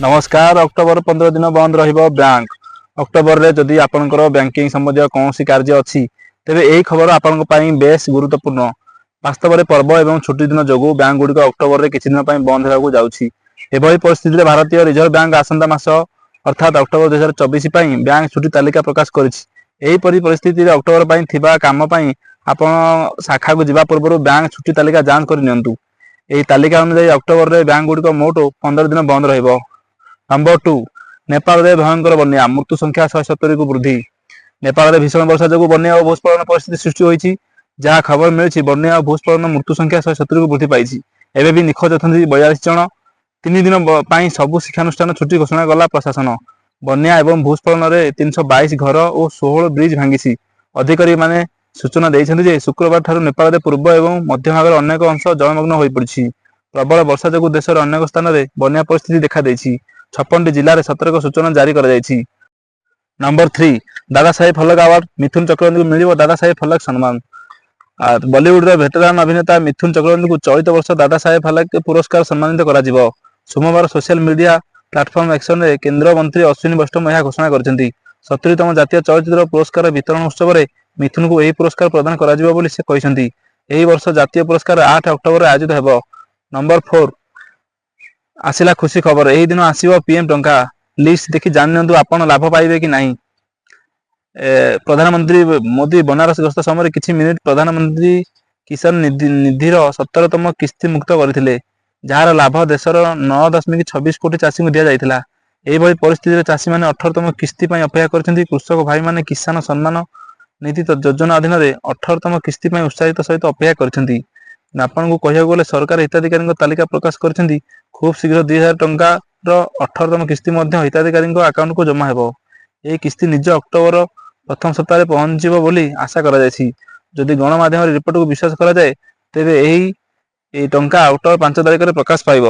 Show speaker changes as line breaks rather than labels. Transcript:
ନମସ୍କାର। ଅକ୍ଟୋବର 15 ଦିନ ବନ୍ଦ ରହିବ ବ୍ୟାଙ୍କ। ଅକ୍ଟୋବରରେ ଯଦି ଆପଣଙ୍କର ବ୍ୟାଙ୍କିଂ ସମ୍ବନ୍ଧୀୟ କୌଣସି କାର୍ଯ୍ୟ ଅଛି, ତେବେ ଏହି ଖବର ଆପଣଙ୍କ ପାଇଁ ବେଶ ଗୁରୁତ୍ୱପୂର୍ଣ୍ଣ। ବାସ୍ତବରେ ପର୍ବ ଏବଂ ଛୁଟି ଦିନ ଯୋଗୁଁ ବ୍ୟାଙ୍କ ଗୁଡ଼ିକ ଅକ୍ଟୋବରରେ କିଛି ଦିନ ପାଇଁ ବନ୍ଦ ହେବାକୁ ଯାଉଛି। ଏଭଳି ପରିସ୍ଥିତିରେ ଭାରତୀୟ ରିଜର୍ଭ ବ୍ୟାଙ୍କ ଆସନ୍ତା ମାସ ଅର୍ଥାତ୍ ଅକ୍ଟୋବର 2024 ପାଇଁ ବ୍ୟାଙ୍କ ଛୁଟି ତାଲିକା ପ୍ରକାଶ କରିଛି। ଏହିପରି ପରିସ୍ଥିତିରେ ଅକ୍ଟୋବର ପାଇଁ ଥିବା କାମ ପାଇଁ ଆପଣ ଶାଖାକୁ ଯିବା ପୂର୍ବରୁ ବ୍ୟାଙ୍କ ଛୁଟି ତାଲିକା ଯାଞ୍ଚ କରି ନିଅନ୍ତୁ। ଏହି ତାଲିକା ଅନୁଯାୟୀ ଅକ୍ଟୋବରରେ ବ୍ୟାଙ୍କ ଗୁଡ଼ିକ ମୋଟ 15 ଦିନ ବନ୍ଦ ରହିବ। ନମ୍ବର 2, ନେପାଳରେ ଭୟଙ୍କର ବନ୍ୟା, ମୃତ୍ୟୁ ସଂଖ୍ୟା 170କୁ ବୃଦ୍ଧି। ନେପାଳରେ ଭୀଷଣ ବର୍ଷା ଯୋଗୁଁ ବନ୍ୟା ଓ ଭୂସ୍ଖଳନ ପରିସ୍ଥିତି ସୃଷ୍ଟି ହୋଇଛି। ଯାହା ଖବର ମିଳିଛି, ବନ୍ୟା ଓ ଭୂସ୍ଖଳନ ମୃତ୍ୟୁ ସଂଖ୍ୟା 170କୁ ବୃଦ୍ଧି ପାଇଛି। ଏବେ ବି ନିଖୋଜ ଅଛନ୍ତି 42 ଜଣ। 3 ଦିନ ପାଇଁ ସବୁ ଶିକ୍ଷାନୁଷ୍ଠାନ ଛୁଟି ଘୋଷଣା କଲା ପ୍ରଶାସନ। ବନ୍ୟା ଏବଂ ଭୂସ୍ଖଳନରେ 322 ଘର ଓ 16 ବ୍ରିଜ ଭାଙ୍ଗିଛି। ଅଧିକାରୀମାନେ ସୂଚନା ଦେଇଛନ୍ତି ଯେ ଶୁକ୍ରବାର ଠାରୁ ନେପାଳରେ ପୂର୍ବ ଏବଂ ମଧ୍ୟଭାଗର ଅନେକ ଅଂଶ ଜଳମଗ୍ନ ହୋଇପଡ଼ିଛି। ପ୍ରବଳ ବର୍ଷା ଯୋଗୁଁ ଦେଶର ଅନେକ ସ୍ଥାନରେ ବନ୍ୟା ପରିସ୍ଥିତି ଦେଖାଦେଇଛି। 56ଟି ଜିଲ୍ଲାରେ ସତର୍କ ସୂଚନା ଜାରି କରାଯାଇଛି। ନମ୍ବର 3, ଦାଦା ସାହେବ ଫାଲକେ ଆୱାର୍ଡ। ମିଥୁନ ଚକ୍ରବର୍ତ୍ତୀଙ୍କୁ ମିଳିବ ଦାଦା ସାହେବ ଫାଲକେ ସମ୍ମାନ। ବଲିଉଡର ଭେଟେରାନ ଅଭିନେତା ମିଥୁନ ଚକ୍ରବର୍ତ୍ତୀଙ୍କୁ ଚଳିତ ବର୍ଷ ଦାଦା ସାହେବ ଫାଲକେ ପୁରସ୍କାର ସମ୍ମାନିତ କରାଯିବ। ସୋମବାର ସୋସିଆଲ ମିଡିଆ ପ୍ଲାଟଫର୍ମ ଏକ୍ସରେ କେନ୍ଦ୍ର ମନ୍ତ୍ରୀ ଅଶ୍ୱିନୀ ବୈଷ୍ଣବ ଏହା ଘୋଷଣା କରିଛନ୍ତି। 70ତମ ଜାତୀୟ ଚଳଚ୍ଚିତ୍ର ପୁରସ୍କାର ବିତରଣ ଉତ୍ସବରେ ମିଥୁନଙ୍କୁ ଏହି ପୁରସ୍କାର ପ୍ରଦାନ କରାଯିବ ବୋଲି ସେ କହିଛନ୍ତି। ଏହି ବର୍ଷ ଜାତୀୟ ପୁରସ୍କାର 8 ଅକ୍ଟୋବରରେ ଆୟୋଜିତ ହେବ। ନମ୍ବର 4, ଆସିଲା ଖୁସି ଖବର। ଏହି ଦିନ ଆସିବ ପିଏମ ଟଙ୍କା। ଲିଷ୍ଟ ଦେଖି ଜାଣିନିଅନ୍ତୁ ଆପଣ ଲାଭ ପାଇବେ କି ନାହିଁ। ପ୍ରଧାନମନ୍ତ୍ରୀ ମୋଦି ବନାରସ ଗସ୍ତ ସମୟରେ କିଛି ମିନିଟ ପ୍ରଧାନମନ୍ତ୍ରୀ କିଷାନ ନିଧିର 17ତମ କିସ୍ତି ମୁକ୍ତ କରିଥିଲେ, ଯାହାର ଲାଭ ଦେଶର 9.26 କୋଟି ଚାଷୀଙ୍କୁ ଦିଆଯାଇଥିଲା। ଏହିଭଳି ପରିସ୍ଥିତିରେ ଚାଷୀମାନେ 18ତମ କିସ୍ତି ପାଇଁ ଅପେକ୍ଷା କରିଛନ୍ତି। କୃଷକ ଭାଇମାନେ କିଷାନ ସମ୍ମାନ ନିଧି ଯୋଜନା ଅଧୀନରେ 18ତମ କିସ୍ତି ପାଇଁ ଉତ୍ସାହିତ ସହିତ ଅପେକ୍ଷା କରିଛନ୍ତି। ଆପଣଙ୍କୁ କହିବାକୁ ଗଲେ ସରକାର ହିତାଧିକାରୀଙ୍କ ତାଲିକା ପ୍ରକାଶ କରିଛନ୍ତି। ଖୁବ୍ ଶୀଘ୍ର 2000 ଟଙ୍କାର 18ତମ କିସ୍ତି ମଧ୍ୟ ହିତାଧିକାରୀଙ୍କ ଆକାଉଣ୍ଟକୁ ଜମା ହେବ। ଏହି କିସ୍ତି ନିଜ ଅକ୍ଟୋବର ପ୍ରଥମ ସପ୍ତାହରେ ପହଞ୍ଚିବ ବୋଲି ଆଶା କରାଯାଇଛି। ଯଦି ଗଣମାଧ୍ୟମରେ ରିପୋର୍ଟକୁ ବିଶ୍ୱାସ କରାଯାଏ, ତେବେ ଏହି ଟଙ୍କା ଅକ୍ଟୋବର 5 ତାରିଖରେ ପ୍ରକାଶ ପାଇବ।